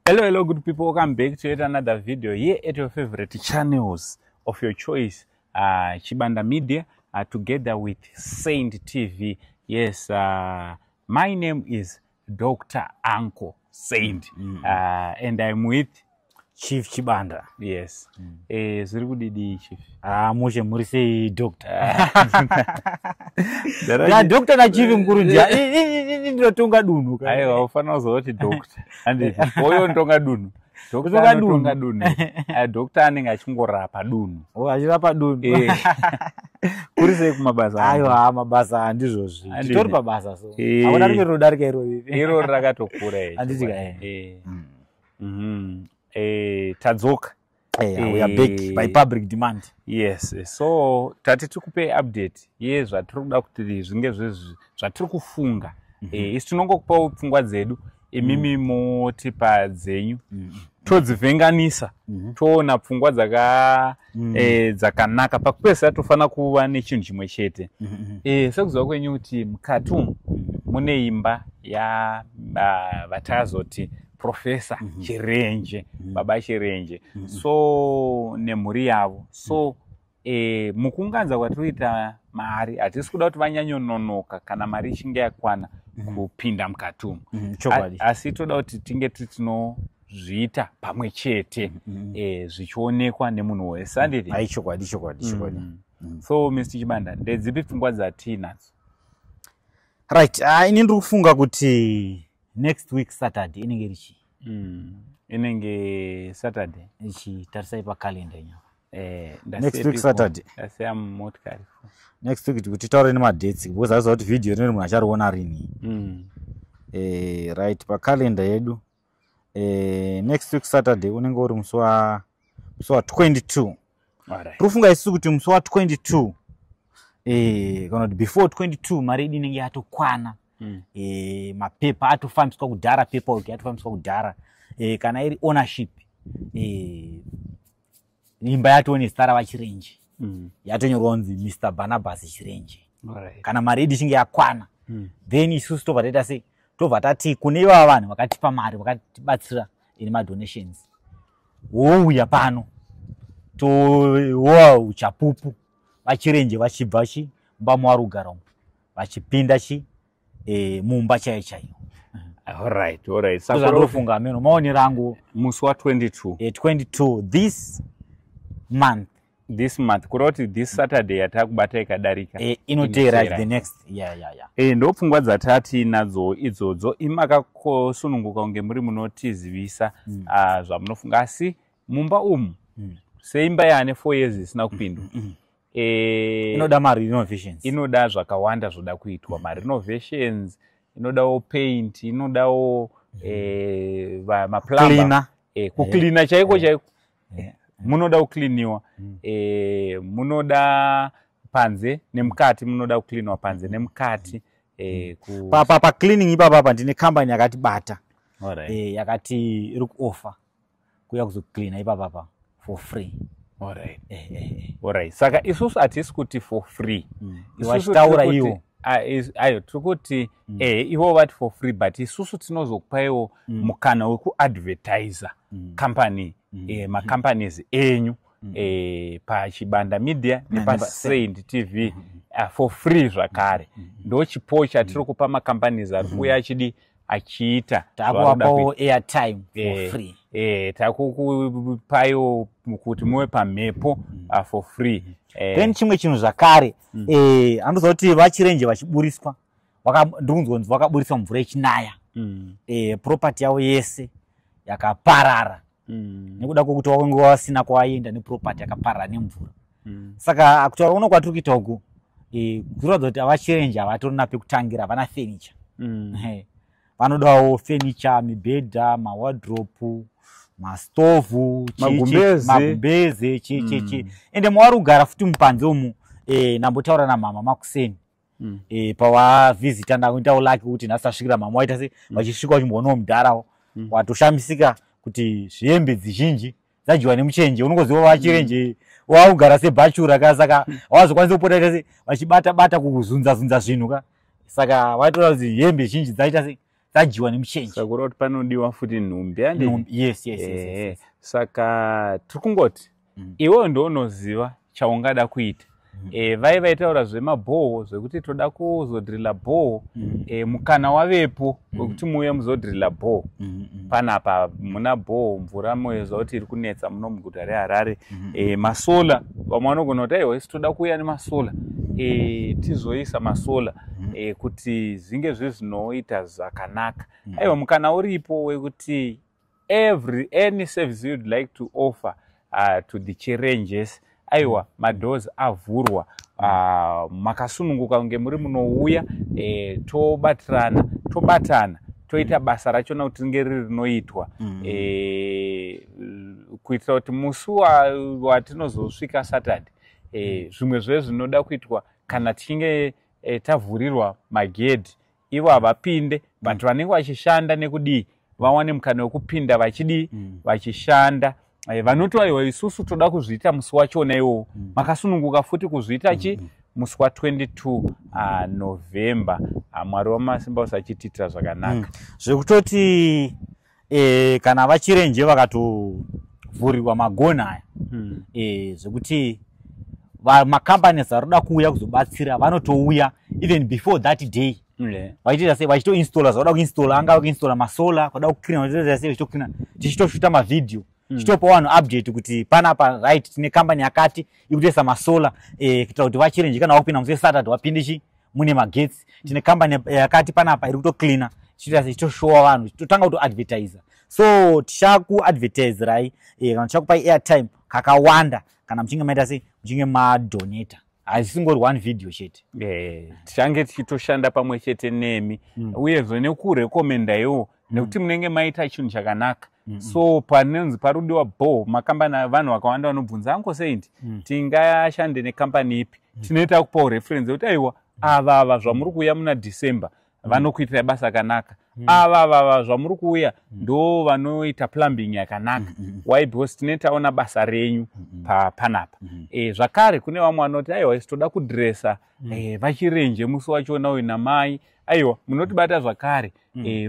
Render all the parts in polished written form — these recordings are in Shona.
Hello, hello, good people. Welcome back to yet another video here at your favorite channels of your choice, Chibanda Media, together with Saint TV. Yes, my name is Dr. Uncle Saint, and I'm with Chief Chibanda. Yes. Zviri kudidi, Chief? Ah, mushe, muri sei, doctor? Ya, doctor nachief mukuru ndia ndinotonga dunhu. Aiwa, ufanira kuzoti doctor, handiti? Oyo notonga dunhu. Doctor Kutonga anotonga dunhu. Dunhu. Doctor anenge achingorapa dunhu. Oh, achirapa dunhu. Kuri sei kumabasa? Aiwa, mabasa handizvozvi. Handiti. Titori pabasa so. Hakuna rimwe rinodarika iro. Iro rakatokura. Handiti ka, eh. Tadzoka. Eh, we are back by public demand. Yes, so tati tikupe update yezvatiri kuda kuti zvinge zvatiri kufunga. Isu tinongokupawo pfungwa dzedu, imimi motipa dzenyu, todzivhenganisa, toona pfungwa dzakanaka. Pakupedzisa tofanira kuva nechinhu chimwe chete. Sekuziva kwenyu kuti mukati umu mune imba ya vatazoti Professor Chirenje, Baba Chirenje, so nemhuri yavo. So mukuunganza kwatiri kuita mari, hatisi kuda kuti vanyanyononoka kana mari ichinge yakwana kupinda mukati umu. Chokwadi. Asi toda kuti tinge tinozviita pamwe chete, zvichionekwa nemunhu wese, handiti? Ai, chokwadi, chokwadi, chokwadi. So Mr Chibanda, ndedzipi pfungwa dzatiinadzo? Right, ini ndiri kufunga kuti next week Saturday inenge iri chii? Inenge Saturday. Ichitarisai pakalenda inyapa. Ndasiya Next week Saturday. Ndasiya mumotikari. Next week kuti titaure nemadates, because aiziva kuti vhidhiyo rineri munhu achariona rini. Right, pakalenda yedu, next week Saturday unenge uri musi wa 22. Tiri kufunga isusu kuti musi wa22, kana kuti before 22, mari yedu inenge yatokwana. Mapepa atofambiswa kudhara, paperwork yatofambiswa kudhara. Kana iri ownership, imba yatone zita ravaChirenje, yatonyorwa kunzi Mr Barnabas Chirenje. Kana mari yedu ichinge yakwana, then isusu tobva taita sei? Tobva tati kune ivava vanhu vakatipa mari, vakatibatsira ine madonations, wouya pano, towa uchapupu vaChirenje vachibva chi mumba mavari kugara umu, vachipinda chi mumba chaiyo chaiyo. Alright. Saka Zvandinofunga ameno, maonero angu. Musi wa22. 22 this month. This month, kureva kuti this Saturday yatakubata ikadarika. Inoteera. Inoteera. The next, yeah. Ndo pfungwa dzatatiinadzo idzodzo. Imi makasununguka kunge muri munotizivisa zvamunofunga, asi mumba umu, seimba yaane 4 years isina kupindwa, Inoda marenovations. Inoda zvakawanda zvoda kuitwa, marenovations, inodawo paint, inodawo maplumber. Cleaner. Kucleana chaiko chaiko. Munoda kucleaniwa. Munoda panze nemukati, munoda kucleanwa panze nemukati. Pacleaning ipapapa ndine kambani yakatibata. Yakati iri kuoffer kuuya kuzocleana ipapapa for free. Alright. Saka isusu hatisi kuti for free. Isusu Vachitaura tiri kuti- ivo. Ayo, tiri kuti ivo vati for free, but isusu tinozokupaiwo mukana wekuadvertisa company, macompanies enyu paChibanda Media nepaSaint TV for free zvakare. Ndo chipo chatiri kupa macompanies ari kuuya achidi achiita zvavari kuda. Takuvapawo airtime for free. Takukupayo kuti muve pamhepo for free. Then chimwe chinhu zvakare, andoziva kuti vaChirenje vachiburiswa, ndiri kunzwa vakaburiswa mvura ichinaya. Property yavo yese yakaparara nekuda kwokuti wakange wasina kwavaenda neproperty yakaparara nemvura. Saka kutaura uno kwatiri kuita uku, kuratidza kuti avaChirenje havatorina pekutangira, havana furniture. Vanodawo furniture, mibhedha, mawardrobe, mastovhu, Magumbeze. Magumbeze, chi chi chi. Ende mavari kugara futi mupanze umu, ndambotaura namama makuseni pawavhizita. Ndakuitawo lucky kuti nhasi tasvikira mama waita se vachisvika vachimboonawo mudharawo. Watoshamisika kuti zvihembe dzizhinji dzadyiwa nemuchenje. Unongoziva vaChirenje wakugara sebhachura ka, saka hawazokwanisi kupota ita se vachibata bata kuzunza zunza zvinhu ka. Saka vaitora kuti hembe zhinji dzaita se Dzadyiwa nemuchenje. Saka kureva kuti panodiwa futi nhumbi, handiti? Nhumbi, yes. Saka tiri kungoti iwewe ndounoziva chaungada kuita. Vai vaitaura zvemabhoho, zvekuti toda kuzodhirila bhoho. Mukana wavepo wekuti muuye muzodhirila bhoho. Panapa muna bhoho, mvura moziva kuti iri kunetsa muno muguta reHarare. Masolar, vamwe vanogona kuti aiwa, isu toda kuuya nemasolar, tizoisa masolar, kuti zvinge zviri zvinoita zvakanaka. Aiwa, mukana uripo wekuti every any service you'd like to offer to the Chirenjes, aiwa, madoors avhurwa. Makasununguka kunge muri munouya, tobatirana, tobatana, toita basa rachona kuti ringe riri rinoitwa, kuitira kuti musi watinozosvika Saturday, zvimwe zvezvinoda kuitwa kana tichinge tavhurirwa magedhi, ivo havapinde, but vanenge vachishanda nekudii, vawane mukana wekupinda vachidii, vachishanda. Vanoti aiwa, isusu toda kuzviita musi wachona iwowo, makasununguka futi kuzviita chi musi wa22 November. Mwari wamasimba usachitiitira zvakanaka. Zvekutoti kana vaChirenje vakatovhurirwa magoni aya, zvekuti macompanies ari kuda kuuya kuzobatsira vanotouya even before that day, vachitoita sei, vachitoinstalla zvavada kuinstalla, angava kuinstalla masolar, kuda kucleana, vachitoita sei, vachitocleana, tichitoshuta mavhidhiyo, tichitopa vanhu update kuti panapa, right, tine kambani yakati ikutoisa masolar, kuitira kuti vaChirenje kana vakupinda musi weSaturday vapinde chi mune magetsi. Tine kambani yakati panapa iri kutocleana, tichitoita sei, tichitoshowa vanhu, totanga kutoadvertisa. So tichakuadvertiserai, kana tichakupai airtime kakawanda kana muchinge maita sei, muchinge madonata. Hazvisingori one video chete. Tichange tichitoshanda pamwe chete nemi, uyezve nekurekomendaiwo, nekuti munenge maita chinhu chakanaka. So panonzi parudiwa bho, makambani, vanhu vakawanda vanobvunza, "Uncle Saint, tingashande nekambani ipi?" Tinoita kupawo reference yekuti aiwa, ava ava zvamuri kuuya muna December vanokuitirai basa akanaka, ava ava ava zvamuri kuuya ndo vanoita plumbing yakanaka. Why? Because tine taona basa renyu panapa. Zvakare kune vamwe vanoti aiwa, isu toda kudhiresa vaChirenje musi wachona uyu namai, aiwa, munotibata zvakare.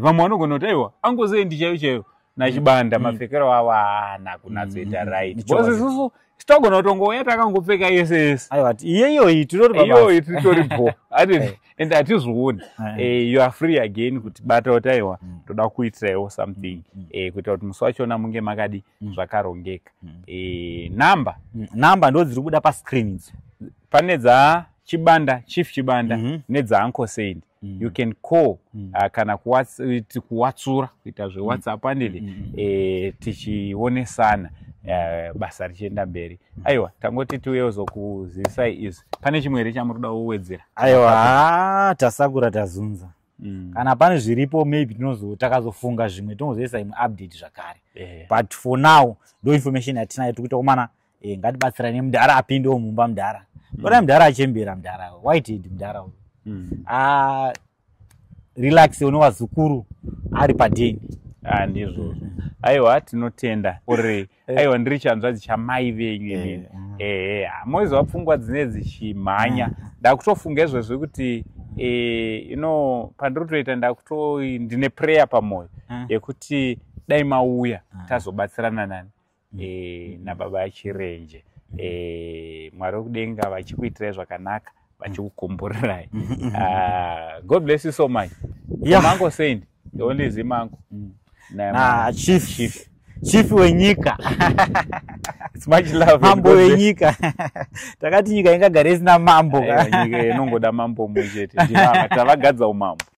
Vamwe vanogona kuti aiwa, Uncle Saint chaiyo chaiyo naChibanda, mapfekero avo haana kunatsoita right, because isusu togona kutongouya takangopfeka yese yese. Aiwa, iyeyoyi titori. Iyoyi titori bho and hatizvioni. You are free again kuti bata kuti aiwa, toda kuitiraiwo something, kuitira kuti musi wachona munge makadi zvakarongeka. Namba? Namba ndo dziri kubuda pascreen idzo. Pane dzaChibanda, Chief Chibanda, nedzaUncle Saint. You can call, kana kuwatsura, kuita zveWhatsApp, andidi, tichionesana, basa richienda mberi. Aiwa, tangoti tiuye kuzokuzivisai izvi. Pane chimwe here chamuri kuda kuwedzera? Aiwa, tasakura tazunza. Kana pane zviripo, maybe takazofunga zvimwe, tinozoisa imwe update zvakare, but for now ndo information yatinayo. Tiri kuita kumana, ngatibatsirane, mudhara apindewo mumba. Mudhara, ona mudhara achembera, mudhara Whitehead, mudhara uyu. Ah, relax, une vazukuru ari padeni. Ah, ndizvozvo. Aiwa, tinotenda ore. Aiwa, ndiri chanzvadzi chamai venyu inini. Ehe, moizwa pfungwa dzine dzichimhanya. Ndakutofunga izvozvo kuti ino pandiri kutoita, ndakuto ndine prayer pamwoyo yekuti dai mauya, tazobatsirana nani, nababa aChirenje. Mwari wekudenga vachikuitirai zvakanaka, vachikukomborerai. God bless you so much. Mango Saint, the only Zimango. Na chief, chief, chief wenyika. It's much love. Mambo wenyika. Takati nyika ingagare isina mambo. Nyika inongoda mambo mumwe chete, ndivava tavagadza umambo.